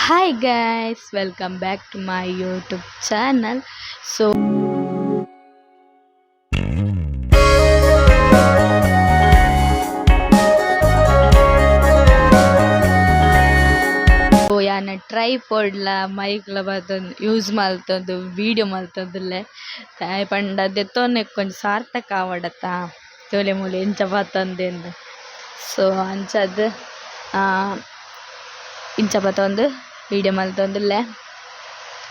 Hi guys, welcome back to my YouTube channel. So ಯಾನ್ ಟ್ರೈಪಾಡ್ಲ ಮೈಕ್ಲ ಬತ್ತೊಂದು use ಮಲ್ತೊಂದು video ಮಲ್ತೊಂದುಲ್ಲೆ. ದಾಯೆ ಪಂಡ ದೆತ್ತೊನ್ನೆಗ್ ಒಂಜಿ ಸಾರ್ಥಕ ಆವಡತ್ತ, ತೂಲೆ ಮೂಲು ಎಂಚ ಬತ್ತೊಂದೆಂದ್. ಸೊ ಅಂಚಾದ್ ಇಂಚ ಪತೊಂದು ವೀಡಿಯೋ ಮಲ್ತೊಂದುಲ್ಲೆ.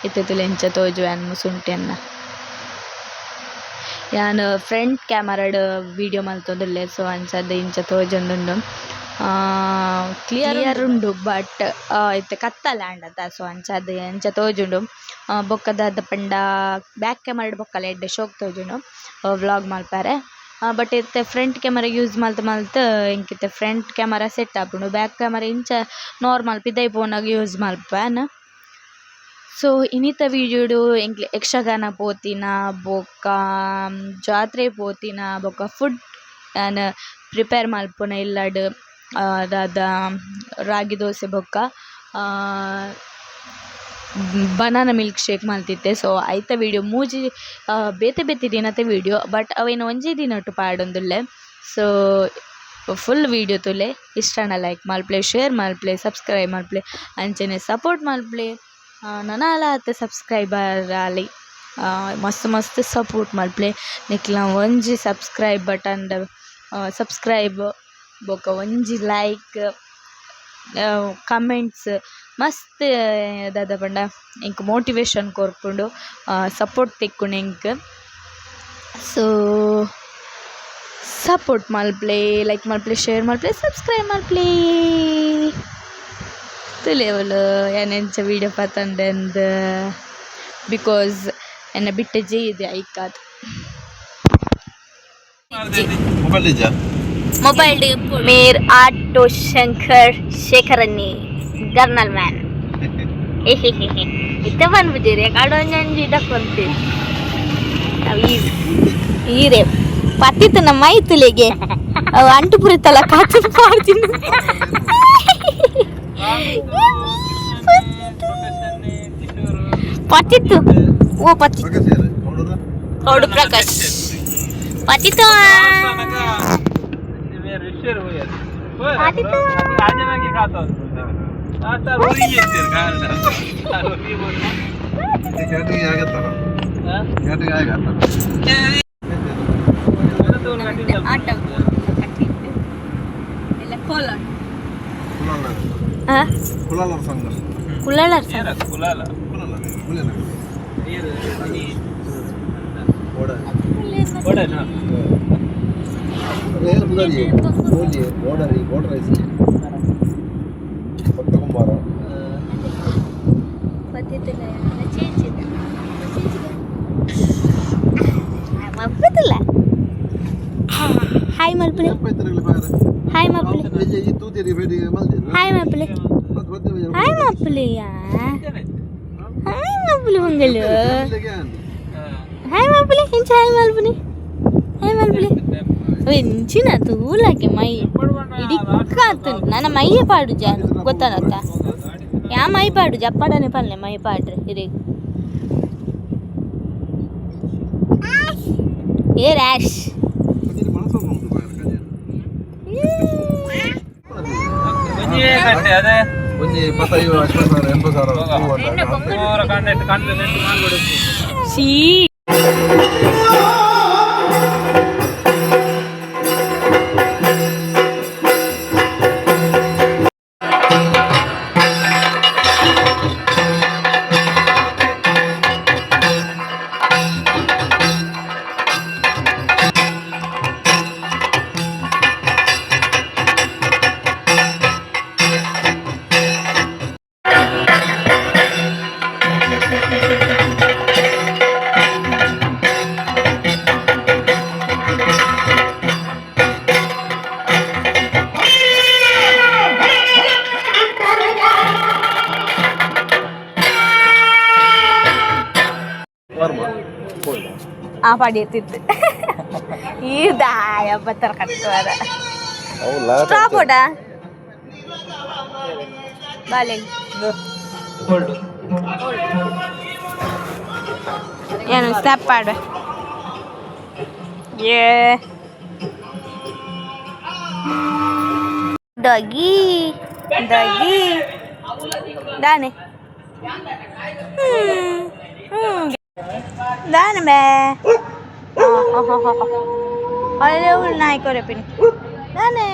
ಇತ್ತೆ ತೂಲೆ ಎಂಚ ತೋಜುವೆ ಮುಸುಂಟೆನ್ನ. ಯಾನ್ ಫ್ರಂಟ್ ಕ್ಯಾಮರಾಡ್ ವೀಡಿಯೋ ಮಲ್ತೊಂದುಲ್ಲೆ. ಸೊ ಅಂಚಾದ್ ಇಂಚ ತೋಜೊಂದುಂಡು. ಕ್ಲಿಯರ್ ಉಂಡು, ಬಟ್ ಇತ್ತೆ ಕತ್ತಲೆ ಆಂಡತ, ಸೊ ಅಂಚಾದ್ ಅಂಚ ತೋಜುಂಡು. ಬೊಕ್ಕ ದಾದ ಪಂಡ ಬ್ಯಾಕ್ ಕ್ಯಾಮರಾಡ್ ಬೊಕ್ಕಲ ಎಡ್ಡೆ ಶೋಕ್ ತೋಜುಂಡು ವ್ಲಾಗ್ ಮಲ್ಪರೆ. ಬಟ್ ಇತ್ತೆ ಫ್ರಂಟ್ ಕ್ಯಾಮರಾ ಯೂಸ್ ಮಲ್ತ್ ಮಲ್ತ್ ಎಂಕ್ ಇತ್ತೆ ಫ್ರಂಟ್ ಕ್ಯಾಮರಾ ಸೆಟ್ ಆಪುಂಡು. ಬ್ಯಾಕ್ ಕ್ಯಾಮರಾ ಇಂಚ ನಾರ್ಮಲ್ ಪಿದಯಿ ಪೋನಗ ಯೂಸ್ ಮಲ್ಪುವೆ. ಸೊ ಇನಿತ ವೀಡಿಯೋಡು ಎಂಕ್ಲೆ ಯಕ್ಷಗಾನ ಪೋತಿನ, ಬೊಕ್ಕ ಜಾತ್ರೆ ಪೋತಿನ, ಬೊಕ್ಕ ಫುಡ್ ಯಾನ್ ಪ್ರಿಪೇರ್ ಮಲ್ಪುನ ಇಲ್ಲಡ್ ದಾದ ರಾಗಿ ದೋಸೆ ಬೊಕ್ಕ ಬನಾನ ಮಿಲ್ಕ್ ಶೇಕ್ ಮಲ್ತಿತ್ತೆ. ಸೊ ಐತ ವೀಡಿಯೋ ಮೂಜಿ ಬೇತೆ ಬೇತೆ ದಿನತ ವೀಡಿಯೋ, ಬಟ್ ಅವೆನ್ ಒಂಜೇ ದಿನಟ್ ಪಾಡೊಂದುಲ್ಲೆ. ಸೊ ಫುಲ್ ವೀಡಿಯೋ ತೂಲೆ. ಇಷ್ಟ ಲೈಕ್ ಮಲ್ಪುಲೆ, ಶೇರ್ ಮಲ್ಪುಲೆ, ಸಬ್ಸ್ಕ್ರೈಬ್ ಮಲ್ಪುಲೆ, ಅಂಚನೆ ಸಪೋರ್ಟ್ ಮಲ್ಪುಲೆ. ನನಲಾತ್ ಸಬ್ಸ್ಕ್ರೈಬರ್ ಆಲೆ, ಮಸ್ತ್ ಮಸ್ತ್ ಸಪೋರ್ಟ್ ಮಲ್ಪುಲೆ. ನಿಕ್ಲ್ನ ಒಂಜಿ ಸಬ್ಸ್ಕ್ರೈಬ್ ಬಟನ್ ಸಬ್ಸ್ಕ್ರೈಬ್ ಬೊಕ ಒಂಜಿ ಲೈಕ್, ಕಮೆಂಟ್ಸ್ ಮಸ್ತ್ ದಾದ ಪಂಡ ಎಂಕ್ ಮೋಟಿವೇಶನ್ ಕೊರ್ಪುಂಡು, ಸಪೋರ್ಟ್ ತಿಕ್ಕುಂಡು ಎಂಕ್. ಸೊ ಸಪೋರ್ಟ್ ಮಲ್ಪುಲೆ, ಲೈಕ್ ಮಲ್ಪುಲೆ, ಶೇರ್ ಮಲ್ಪುಲೆ, ಸಬ್ಸ್ಕ್ರೈಬ್ ಮಲ್ಪುಲೆ. ತೂಲೆ ಅವ್ಲು ಯಾನ್ ಎಂಚ ವೀಡಿಯೋ ಪತೊಂಡೆಂದ್, because ಎನ್ನ ಬಿಟ್ಟೆ ಜೇದೆ ಐಕಾದ್. ಮೊಬೈಲ್ ಇಜ್ಜಾ? ಮೊಬೈಲ್ ಮೇರ್ ಆಟೋ ಶಂಕರ್ ಶೇಖರನ್ನಿ ಗರ್ನಲ್ ಮ್ಯಾನ್ ಇತ್ತೆ ಬಂದ್ಬಿಟ್ಟಿರಿ ಕಾಡೊಂಜಿ ಇದಕ್ಕೊಂತಿ ಈರೆ ಪತ್ತಿತ್ತು ನಮ್ಮ ಮೈತುಲೆಗೆ ಅವು ಅಂಟು ಪುರಿತಲ್ಲ ಕಾತು ಮಾಡ್ತೀನಿ. ಪತ್ತಿತ್ತು ಓ ಪತ್ತಿತ್ತು. ಕೌಡು ಪ್ರಕಾಶ್ ಪತ್ತಿತ್ತು. ಕುಳ್ಳಾಳರ್ ಸಂಘ. ಹಾಯ್ ಮಲ್ಪುಲೆ, ಹಾಯ್ ಮಲ್ಪುಲೆ, ಹಾಯ್ ಮಲ್ಪುಲೆ, ಹಾಯ್ ಮಲ್ಪುಲೆಯಾ, ಹಾಯ್ ಮಲ್ಪುಲೆ ಮಂಗಲು, ಹಾಯ್ ಮಲ್ಪುಲೆ, ಎಂಚ ಹಾಯ್ ಮಲ್ಪುನಿ, ಹಾಯ್ ಮಲ್ಪುಲೆ. ಎಂಚಿನ ತೂಲಕ್ಕೆ ಮೈ ಇಡಿಕ್ಕಾತು ನನ್ನ ಮೈಯೇ ಪಾಡು ಜಾನು ಗೊತ್ತಾನತ್ತ. ಯಾ ಮೈ ಪಾಡು ಜಪ್ಪಾಡನೆ ಪಲ್ಲೆ ಮೈ ಪಾಡ್ರೆ ಇರಿ ಏ ರ್ಯಾಶ್. ಶೀ. ಆ ಪಡೆಯುತ್ತಿತ್ತು ಈ ದಾಯ ಬತ್ತರ ಕಟ್ಟುವಾರ ಸ್ಟಾಪ್ ಓಡ ಬಾಲೆ. ಓಲ್ಡ್. ಏನು ಸ್ನ್ಯಾಪ್ ಪಾಡ್ವೆ. ಏ ಡಾಗಿ, ಡಾಗಿ, ದಾನೆ ದಾನೆ ಬೇ. ಅಲ್ಲೇ ನಾಯಿ ಕೊರೆಪಿನಿ ದಾನೆ.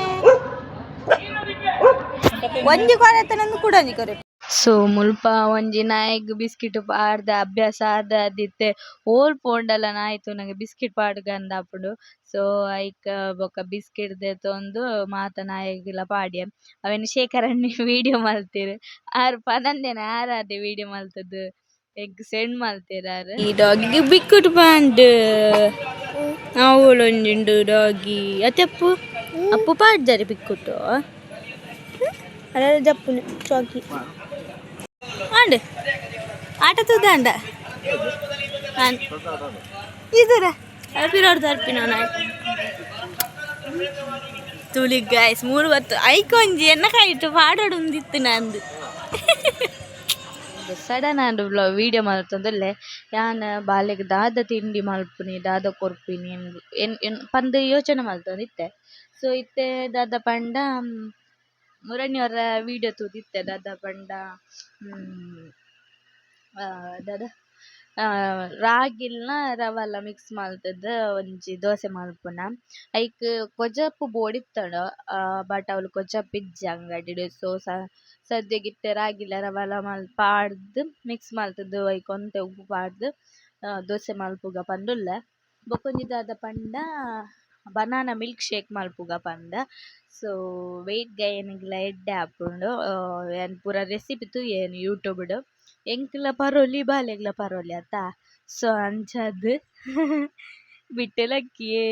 ಒಂಜಿ ಕೊರೆತನಂದು ಕೂಡ ಒಂಜಿ ಕೊರೆ. ಸೊ ಮುಲ್ಪ ಒಂಜಿ ನಾಯಿಗ್ ಬಿಸ್ಕಿಟ್ ಪಾಡ್ದ್ ಅಭ್ಯಾಸ ಆದ್ ಆದಿತ್ತೆ. ಓಲ್ ಪೋಂಡಲ ನಾಯಿ ತೂನಗ ಬಿಸ್ಕಿಟ್ ಪಾಡುಗಂದಾಪುಂಡು. ಸೊ ಐಕ್ ಬೊಕ ಬಿಸ್ಕಿಟ್ ದೆತೊಂದು ಮಾತ ನಾಯಿಗ್ಲ ಪಾಡ್ಯೆ. ಅವೆನ್ ಶೇಖರಣ್ಣೆ ವೀಡಿಯೊ ಮಲ್ತೆರ್. ಆರ್ ಪನಂದೆನೆ ಆರಾದೆ ವೀಡಿಯೊ ಮಲ್ತುದು ಎಂಕ್ ಸೆಂಡ್ ಮಲ್ತೆರ್ ಆರ್. ಈ ಡಾಗಿಗ್ ಬಿಕ್ಕುಟ್ ಪಾಂಡ್ ಅವ್ಲೊಂಜಿ ಉಂಡು ಡಾಗಿ ಅತ್ತೆ. ಅಪ್ಪು ಅಪ್ಪು ಪಾಡ್ಜಾರೆ ಬಿಕ್ಕುಟು ಅಲ್ಲ ಜಪ್ಪುನು ಚಾಕಿ ಆಂಡ್ ಆಟ ತೂದಾಂಡ ಇದರ ಪಿರೋಡ್ ತರ್ಪಿನ ತುಳಿ ಗಾಯ್ಸ್. ಮೂರು ಬತ್ತು ಐಕೊಂಜಿ ಎನ್ನ ಕೈಟು ಪಾಡೋಡುಂದಿತ್ತು ನಂದು. ಸಡನ್ ಆಂಡ್ ವೀಡಿಯೋ ಮಲ್ತೊಂದುಲ್ಲೆ. ಯಾನ್ ಬಾಲೆಗ್ ದಾದ ತಿಂಡಿ ಮಲ್ಪುನಿ, ದಾದ ಕೊರ್ಪಿನಿ ಎನ್ ಎನ್ ಪಂದ್ ಯೋಚನೆ ಮಲ್ತೊಂದಿತ್ತೆ. ಸೊ ಇತ್ತೆ ದಾದ ಪಂಡ, ಮುರಣಿಯವರ ವೀಡಿಯೋ ತೂದಿತ್ತೆ. ದಾದ ಪಂಡ, ದಾದ ರಾಗಿಲ್ನ ರವಲ ಮಿಕ್ಸ್ ಮಲ್ತುದು ಒಂಜಿ ದೋಸೆ ಮಲ್ಪುನ. ಐಕ್ ಕೊಜಪು ಬೋಡಿತ್ತುಂಡು, ಬಟ್ ಅವ್ಲು ಕೊಜಪು ಇಜ್ಜಿ ಅಂಗಡಿಡ್. ಸೊ ಸದ್ಯಗ್ ಇತ್ತೆ ರಾಗಿಲ ರವಲ ಮಲ್ ಪಾಡ್ದ್ ಮಿಕ್ಸ್ ಮಲ್ತುದು ಐಕ್ ಒಂತೆ ಉಪ್ಪು ಪಾಡ್ದ್ ದೋಸೆ ಮಲ್ಪುಗ ಪಂದುಲ್ಲೆ. ಬೊಕೊಂಜಿ ದಾದ ಪಂಡ, ಬನಾನ ಮಿಲ್ಕ್ ಶೇಕ್ ಮಲ್ಪುಗ ಪಂದ್. ಸೊ ವೆಯ್ಟ್ ಗೈನ್ ಗ್ಲ ಎಡ್ಡೆ ಆಪುಂಡು. ಯಾನ್ ಪೂರ ರೆಸಿಪಿ ತೂಯೆನ್ ಯೂಟ್ಯೂಬ್ ಡ್. ಎಂಕ್ಲ ಪರೊಲಿ, ಬಾಲೆಗ್ಲ ಪರೊಲಿ ಅತ್ತ. ಸೊ ಅಂಚಾದ್ ಬಿಟ್ಟೆ ಲಕ್ಕಿಯೇ.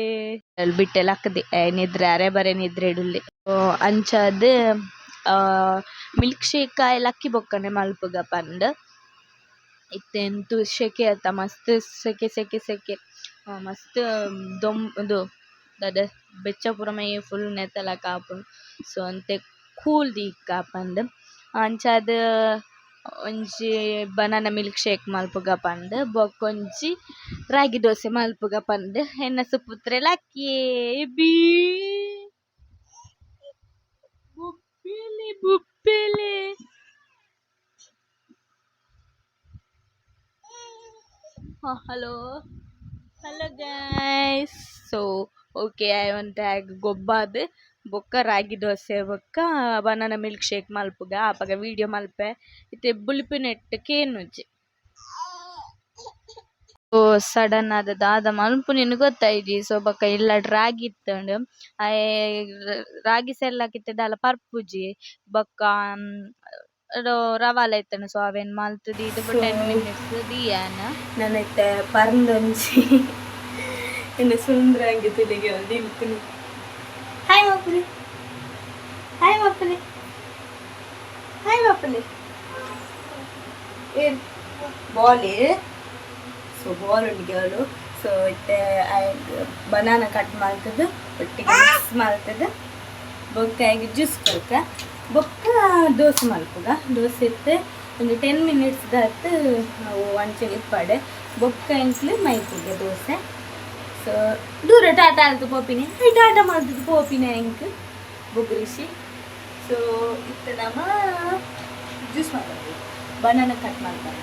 ಬಿಟ್ಟೆ ಲಕ್ಕುದೆ. ನಿದ್ರೆ ಅರೆ ಬರೆ ನಿದ್ರೆಡುಲ್ಲೆ. ಅಂಚಾದ್ ಮಿಲ್ಕ್ ಶೇಕ್ ಆಯೆ ಲಕ್ಕಿ ಬೊಕ್ಕನೆ ಮಲ್ಪುಗ ಪಂದ್. ಇತ್ತೆ ಎಂತು ಸೆಕೆ ಅತ್ತ, ಮಸ್ತ್ ಸೆಕೆ ಸೆಕೆ ಸೆಕೆ, ಮಸ್ತ್ ದೊಂಬು. ಉಂದು ದಾದ ಬೆಚ್ಚ ಪೂರ ಮೈ ಫುಲ್ ನೆತ್ತ ಲೆಕ ಆಪುಂಡು. ಸೊ ಒಂತೆ ಕೂಲ್ ದೀಕ ಪಂದ್ ಅಂಚಾದ್ ಒಂಜಿ ಬನಾನ ಮಿಲ್ಕ್ ಶೇಕ್ ಮಲ್ಪುಗ ಪಂದ್, ಬೊಕೊಂಜಿ ರಾಗಿ ದೋಸೆ ಮಲ್ಪುಗ ಪಂದ್. ಎನ್ನ ಸುಪುತ್ರೆ ಲಕ್ಕಿಯೆ. B ಬುಬ್ಬಿಲಿ ಬುಬ್ಬಿಲಿ. Hello, hello guys. So okay, ಒಂತೆ ಗೊಬ್ಬಾದ್ ಬೊಕ್ಕ ರಾಗಿ ದೋಸೆ ಬೊಕ್ಕ ಬನಾನ ಮಿಲ್ಕ್ ಶೇಕ್ ಮಲ್ಪುಗ. ಅಪಗ ವೀಡಿಯೋ ಮಲ್ಪೆ. ಇತ್ತೆ ಬುಲ್ಪಿನೆಟ್ ಕೇನುಜಿ. ಸಡನ್ ಆದ್ ದಾದ ಮಲ್ಪುನಿಂದ್ ಗೊತ್ತಾಯಿಜಿ. ಸೊ ಬೊಕ್ಕ ಇಲ್ಲಡ್ ರಾಗಿ ಇತ್ತುಂಡು. ಆಯೆ ರಾಗಿ ಸೆರ್ಲಾಕ್ ಇತ್ತೆ ದಾಲ ಪರ್ಪುಜಿ. ಬೊಕ್ಕ ರವಾಲ ಇತ್ತುಂಡು. ಸೊ ಅವೆನ್ ಮಲ್ತ್ ದೀದ್ 10 ಮಿನಿಟ್ಸ್ ದೀಯೆನ್. ನನ್ನ ಇತ್ತೆ ಪರ್ಂದೊಂಜಿ ಎನ್ನ ಸುಂದರಾಂಗಿ ತುಲಿಗೆ ದಿಲ್ಪುನಿ. ಹಾಯ್ ಮಾಪುಲಿ, ಹಾಯ್ ಮಾಪುಲಿ, ಹಾಯ್ ಮಾಪುಲಿ. ಏನ್ ಬಾಲ್? ಸೊ ಬಾಲ್ ಉಂಡು ಅವಳು. ಸೊ ಇತ್ತೆ ಬನಾನ ಕಟ್ ಮಲ್ತದ್ದು ಒಟ್ಟಿಗೆ ಮಿಕ್ಸ್ ಮಲ್ತದ್ದು ಬೊಕ್ಕ ಐಗೆ ಜ್ಯೂಸ್ ಕೊರ್ಕ, ಬೊಕ್ಕ ದೋಸೆ ಮಲ್ಪುಗ. ದೋಸೆ ಇತ್ತೆ ಒಂದು 10 ಮಿನಿಟ್ಸ್ ದಾತ್ ಅವು ಅಂಚೆನೆ ಇಪ್ಪಾಡೆ. ಬೊಕ್ಕ ಎಂಕ್ಲು ಮೈಪುಗ ದೋಸೆ. ಸೊ ದೂರ ಟಾಟಾ ಆಲ್ತು ಪೋಪಿನಿ, ಟಾಟಾ ಮಲ್ತದ್ದು ಪೋಪಿನಿ ಎಂಕ್ ಬೊಗ್ರಿಶಿ. ಸೊ ಇತ್ತೆ ನಮ್ಮ ಜ್ಯೂಸ್ ಮಾಡೋದು, ಬನಾನ ಕಟ್ ಮಾಡ್ತಾರೆ.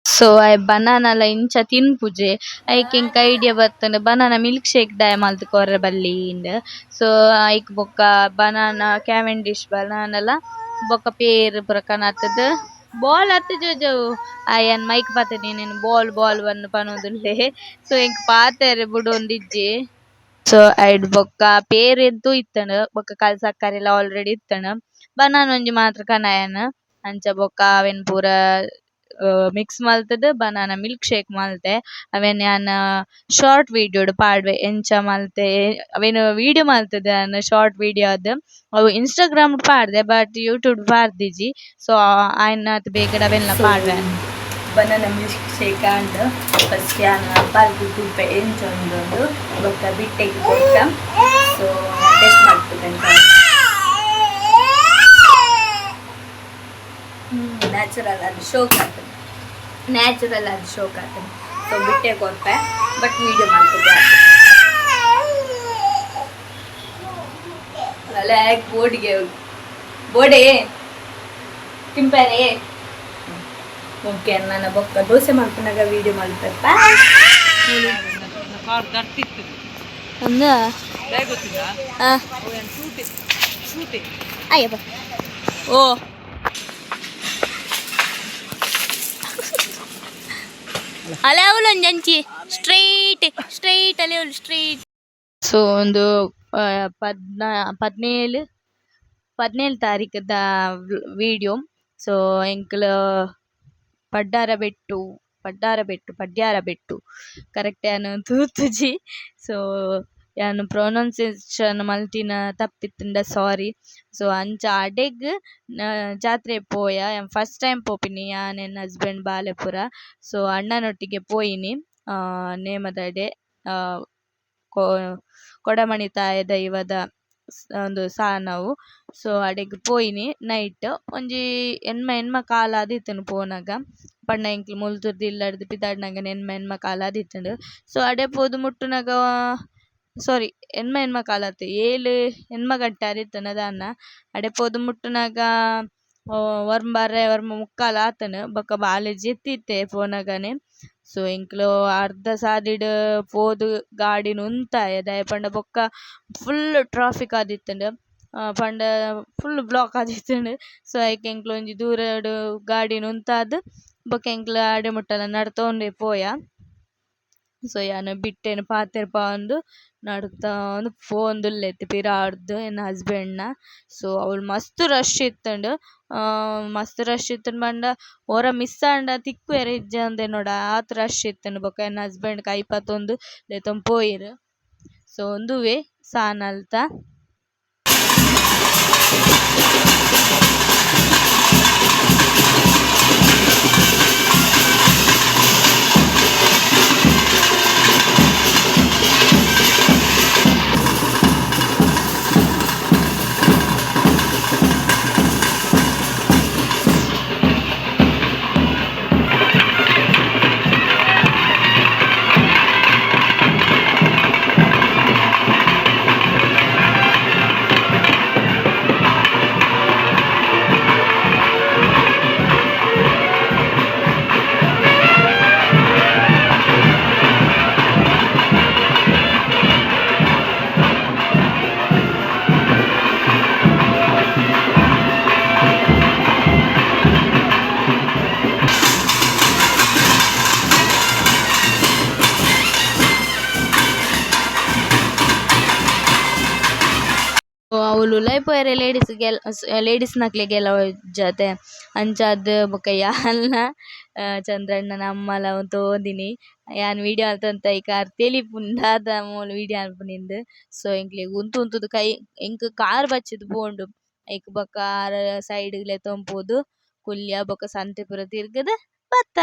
ಸೊ ಆಯೆ ಬನಾನಲ ಇಂಚ ತಿನ್ಪುಜೆ. ಐಕ್ ಎಂಕ್ ಐಡಿಯಾ ಬತ್ತುಂಡು, ಬನಾನ ಮಿಲ್ಕ್ ಶೇಕ್ ದಾಯೆ ಮಲ್ತ್ ಕೊರ್ರೆ ಬಲ್ಲಿ ಇಂದ್. ಸೊ ಐಕ್ ಬೊಕ್ಕ ಬನಾನ, ಕ್ಯಾವೆಂಡಿಶ್ ಬನಾನಲ ಬೊಕ್ಕ ಪೇರ್ ಪೂರ ಕನತುದು. ಬಾಲ್ ಅತ್ತ್ ಜೋಜೋ. ಆಯೆ ಯಾನ್ ಮೈಕ್ ಪತುದಿನಿ ಬಾಲ್ ಬಾಲ್ ಪಂದ್ ಪನೊಂದುಲ್ಲೆ. ಸೊ ಎಂಕ್ ಪಾತೆರೆ ಬುಡೊಂದಿಜ್ಜಿ. ಸೊ ಐಡ್ ಬೊಕ್ಕ ಪೇರ್ ಎಂತು ಇತ್ತುಂಡು, ಬೊಕ್ಕ ಕಲ್ ಸಕ್ಕರೆಲ ಆಲ್ರೆಡಿ ಇತ್ತುಂಡು. ಬನಾನ ಒಂಜಿ ಮಾತ್ರ ಕನಯೆನ್. ಅಂಚ ಬೊಕ್ಕ ಅವೆನ್ ಪೂರ ಮಿಕ್ಸ್ ಮಲ್ತುದು ಬನಾನ ಮಿಲ್ಕ್ ಶೇಕ್ ಮಲ್ತೆ. ಅವೆನ್ ಯಾನ್ ಶಾರ್ಟ್ ವೀಡಿಯೋ ಡ್ ಪಾಡ್ವೆ ಎಂಚ ಮಲ್ತೆ. ಅವೆನ್ ವೀಡಿಯೋ ಮಲ್ತುದು ಯಾನ್ ಶಾರ್ಟ್ ವೀಡಿಯೋ ಆದ್ ಅವು ಇನ್ಸ್ಟಾಗ್ರಾಮ್ ಡ್ ಪಾಡ್ದೆ, ಬಟ್ ಯೂಟ್ಯೂಬ್ ಡ್ ಪಾಡ್ದಿಜಿ. ಸೊ ಆಯಿನಾತ್ ಬೇಗಡ್ ಅವೆನ್ಲ ಪಾಡ್ವೆ. Banana milk shake and first ಯಾನ್ ಪಲ್ದು ತೂಪೆ ಎಂಚ ಉಂಡು. ಬೊಕ್ಕ ಬಿಟ್ಟೆಗ್ ಕೊರ್ಕ. ಸೊ ಟೇಸ್ಟ್ ಮಲ್ಪುಗ. ನ್ಯಾಚುರಲ್ ಅದು ಶೋಕ್ ಆತನ, ನ್ಯಾಚುರಲ್ ಅದು ಶೋಕ್ ಆತನ. ಸೊ ಬಿಟ್ಟೆ ಕೊರ್ಪೆ, ಬಟ್ ವೀಡಿಯೋ ಮಾಡ್ತಿದ್ದೆ. ಅಲ್ಲ, ಬೋರ್ಡ್ಗೆ ಬೋಡೆ ತಿಂಪಾರೆ. ಓಕೆ, ನನ್ನ ಬೊಕ್ಕ ದೋಸೆ ಮಾಡ್ಕೊಂಡಾಗ ವೀಡಿಯೋ ಮಾಡ್ತಪ್ಪ. ಅಂದ. ಅಯ್ಯಪ್ಪ, ಓ ಅಲೆ, ಅವಳು ಒಂಜಂಚಿ ಸ್ಟ್ರೈಟ್ ಸ್ಟ್ರೈಟ್ ಅಲೆ, ಅವಳು ಸ್ಟ್ರೈಟ್. ಸೊ ಒಂದು 17 17 ತಾರೀಕುದ ವಿಡಿಯೋ. ಸೊ ಎಂಕ್ಲ ಪಡ್ಡಾರ ಬೆಟ್ಟು, ಪಡ್ಡಾರ ಬೆಟ್ಟು, ಪಡ್ಯಾರ ಬೆಟ್ಟು, ಕರೆಕ್ಟ್ ಯಾನ್ ತೂತುಜಿ. ಸೊ ಯಾನ್ ಪ್ರೊನೌನ್ಸಿಯೇಷನ್ ಮಲ್ತಿನ ತಪ್ಪಿತ್ತುಂಡ ಸಾರಿ. ಸೊ ಅಂಚ ಅಡೆಗ್ ಜಾತ್ರೆ ಪೋಯ. ಯಾನ್ ಫಸ್ಟ್ ಟೈಮ್ ಪೋಪಿನಿ, ಯಾನ್ ಎನ್ನ ಹಸ್ಬೆಂಡ್ ಬಾಲೆ ಪೂರ. ಸೊ ಅಣ್ಣನೊಟ್ಟಿಗೆ ಪೋಯಿನಿ ನೇಮದಡೆ ಕೊಡಮಣಿ ತಾಯ ದೈವದ ಉಂದು ಸಾನವು. ಸೊ ಅಡೆಗ್ ಪೋಯಿನಿ ನೈಟ್ ಒಂಜಿ ಎಣ್ಮ ಎಣ್ಮ ಕಾಲ ಆದಿತ್ತುಂಡು ಪೋನಗ. ಪಂಡ ಎಂಕ್ಲು ಮುಲ್ತುರ್ದು ಇಲ್ಲಡ್ದು ಪಿದಾಡ್ನಗ ಎಣ್ಮ ಎಣ್ಮ ಕಾಲ ಆದಿತ್ತುಂಡು. ಸೊ ಅಡೆ ಪೋದು ಮುಟ್ಟುನಗ, ಸಾರಿ, ಎಣ್ಮ ಎಣ್ಮ ಕಾಲ ಅತ್ತ್, ಏಳು ಎಣ್ಮ ಗಂಟೆ ಆದಿತ್ತುಂಡು ದಾನ್ನ. ಅಡೆ ಪೋದು ಮುಟ್ಟುನಗ ಒರ್ಂಬರೆ ಒರ್ಂಬ ಮುಕ್ಕಾಲ್ ಆತುಂಡು. ಬೊಕ ಬಾಲೆ ಜೆತ್ತಿತ್ತೆ ಪೋನಗನೆ. ಸೊ ಎಂಕ್ಲು ಅರ್ಧ ಸಾದಿಡ್ ಪೋದು ಗಾಡಿನ್ ಉಂತಾಯ, ದಾಯೆ ಪಂಡ ಬೊಕ್ಕ ಫುಲ್ ಟ್ರಾಫಿಕ್ ಆದಿತ್ತುಂಡು, ಪಂಡ ಫುಲ್ ಬ್ಲಾಕ್ ಆದಿತ್ತುಂಡು. ಸೊ ಐಕ್ ಎಂಕ್ಲು ಒಂಜಿ ದೂರಡ್ ಗಾಡಿನ್ ಉಂತಾದ್ ಬೊಕ ಎಂಕ್ಲು ಅಡೆ ಮುಟ್ಟಲ ನಡತೊಂದೆ ಪೋಯ. ಸೊ ಯಾನ್ ಬಿಟ್ಟೆನ್ ಪಾತೆರ್ಪವೊಂದು ನಡತೊಂದು ಪೋವೊಂದುಲ್ಲೆ ಪಿರಾಡ್ದ್ ಎನ್ನ ಹಸ್ಬೆಂಡ್ನ. ಸೊ ಅವ್ಲು ಮಸ್ತ್ ರಶ್ ಇತ್ತುಂಡು. ಮಸ್ತ್ ರಶ್ ಇತ್ತುಂಡು ಪಂಡ ಒರ ಮಿಸ್ ಆಂಡ ತಿಕ್ಕುವೆರೆ ಇಜ್ಜಂದೆ ನೋಡ, ಆತ್ ರಶ್ ಇತ್ತುಂಡು. ಬೊಕ ಎನ್ನ ಹಸ್ಬೆಂಡ್ ಕೈ ಪತ್ತೊಂದು ಲೆತೊಂದು ಪೋಯೆರ್. ಸೊ ಉಂದುವೇ ಸಾನಲ್ತ. ಅವ್ಲು ಉಲಾಯಿ ಪೋಯೆರೆ ಲೇಡೀಸ್ ಲೇಡೀಸ್ ನಕ್ಲೆಗೆಲ್ಲ ಜತೆ ಅಂಚಾದ್ ಬೊಕ ಯಾನ್ಲ ಚಂದ್ರಣ್ಣನ ಅಮ್ಮಲ ತೋಂದಿನಿ. ಯಾನ್ ವೀಡಿಯೋ ಮಲ್ತೊಂತೆ, ಐಕ್ ಆರ್ ತೆಲಿಪುಂಡು ದಾದ ಮೂಲು ವೀಡಿಯೋ ಮನ್ಪುನಿಂದ್. ಸೊ ಎಂಕ್ಲೆಗ್ ಉಂತು ಉಂತುದು ಕೈ ಎಂಕ್ ಕಾರ್ ಬಚ್ಚಿದ್ ಪೋಂಡು. ಐಕ್ ಬೊಕ ಆರ್ ಸೈಡ್ ಗ್ ಲೆತೊಂದು ಪೋದು ಕುಲ್ಲಿಯ. ಬೊಕ ಸಂತೆ ಪೂರ ತಿರ್ಗುದು ಬತ್ತ.